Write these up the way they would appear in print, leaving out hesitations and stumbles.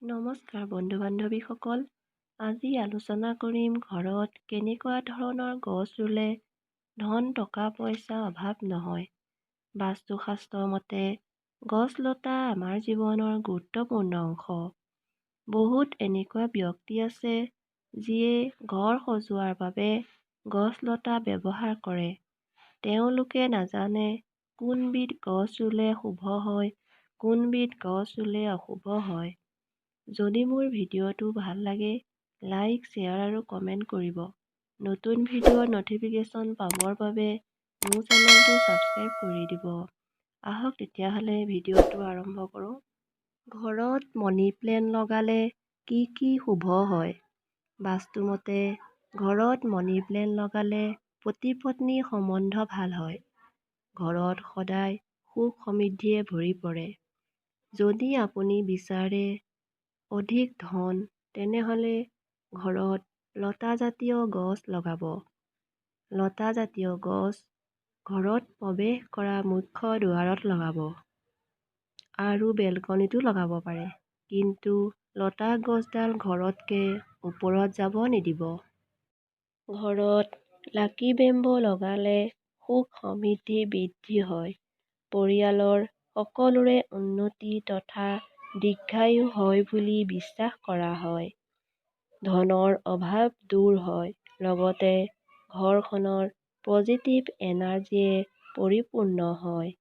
নমস্কাৰ বন্ধু বান্ধৱীসকল, আজি আলোচনা কৰিম ঘৰত কেনেকুৱা ধৰণৰ গছ ৰুলে ধন টকা পইচা অভাৱ নহয়। বাস্তুশাস্ত্ৰ মতে গছ লতা আমাৰ জীৱনৰ গুৰুত্বপূৰ্ণ অংশ। বহুত এনেকুৱা ব্যক্তি আছে যিয়ে ঘৰ সজোৱাৰ বাবে গছ লতা ব্যৱহাৰ কৰে। তেওঁলোকে নাজানে কোনবিধ গছ ৰুলে শুভ হয়, কোনবিধ গছ ৰুলে অশুভ হয়। যদি মোৰ ভিডিঅ'টো ভাল লাগে লাইক, শ্বেয়াৰ আৰু কমেণ্ট কৰিব। নতুন ভিডিঅ'ৰ ন'টিফিকেশ্যন পাবৰ বাবে মোৰ চেনেলটো ছাবস্ক্ৰাইব কৰি দিব। আহক তেতিয়াহ'লে ভিডিঅ'টো আৰম্ভ কৰোঁ। ঘৰত মানি প্লেণ্ট লগালে কি কি শুভ হয়? বাস্তুমতে ঘৰত মানি প্লেণ্ট লগালে পতি পত্নী সম্বন্ধ ভাল হয়। ঘৰত সদায় সুখ সমৃদ্ধিয়ে ভৰি পৰে। যদি আপুনি বিচাৰে অধিক ধন, তেনেহ'লে ঘৰত লতাজাতীয় গছ লগাব। লতাজাতীয় গছ ঘৰত প্ৰৱেশ কৰা মুখ্য দুৱাৰত লগাব আৰু বেলকনিতো লগাব পাৰে, কিন্তু লতা গছডাল ঘৰতকৈ ওপৰত যাব নিদিব। ঘৰত লাকি বেম্বো লগালে সুখ সমৃদ্ধি বৃদ্ধি হয়। পৰিয়ালৰ সকলোৰে উন্নতি তথা দীৰ্ঘায়ু হয় বুলি বিশ্বাস কৰা হয়। ধনৰ অভাৱ দূৰ হয়, লগতে ঘৰখনৰ পজিটিভ এনাৰ্জিয়ে পৰিপূৰ্ণ হয়।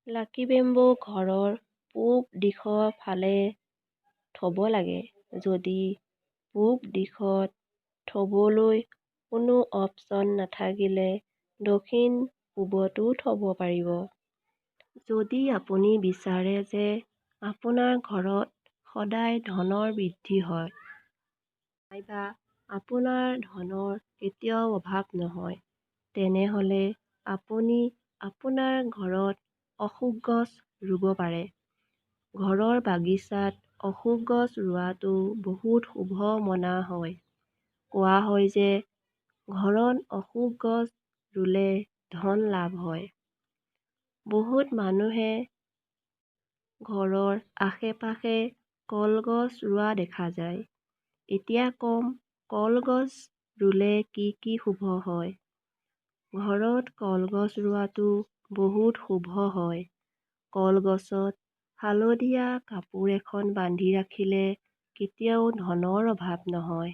লাকি বেম্বো ঘৰৰ পূব দিশৰ ফালে থ'ব লাগে। যদি পূব দিশত থ'বলৈ কোনো অপচন নাথাকিলে দক্ষিণ পূবতো থ'ব পাৰিব। যদি আপুনি বিচাৰে যে আপোনাৰ ঘৰত সদায় ধনৰ বৃদ্ধি হয় নাইবা আপোনাৰ ধনৰ কেতিয়াও অভাৱ নহয়, তেনেহ'লে আপুনি আপোনাৰ ঘৰত অশোক গছ ৰুব পাৰে। ঘৰৰ বাগিচাত অশোক গছ ৰোৱাটো বহুত শুভ মনা হয়। কোৱা হয় যে ঘৰত অশোক গছ ৰুলে ধন লাভ হয়। বহুত মানুহে ঘৰৰ আশে-পাশে কলগছ ৰোৱা দেখা যায়। এতিয়া ক'ম কলগছ ৰুলে কি কি শুভ হয়। ঘৰত কলগছ ৰোৱাটো বহুত শুভ হয়। কলগছত হালধীয়া কাপোৰ এখন বান্ধি ৰাখিলে কেতিয়াও ধনৰ অভাৱ নহয়।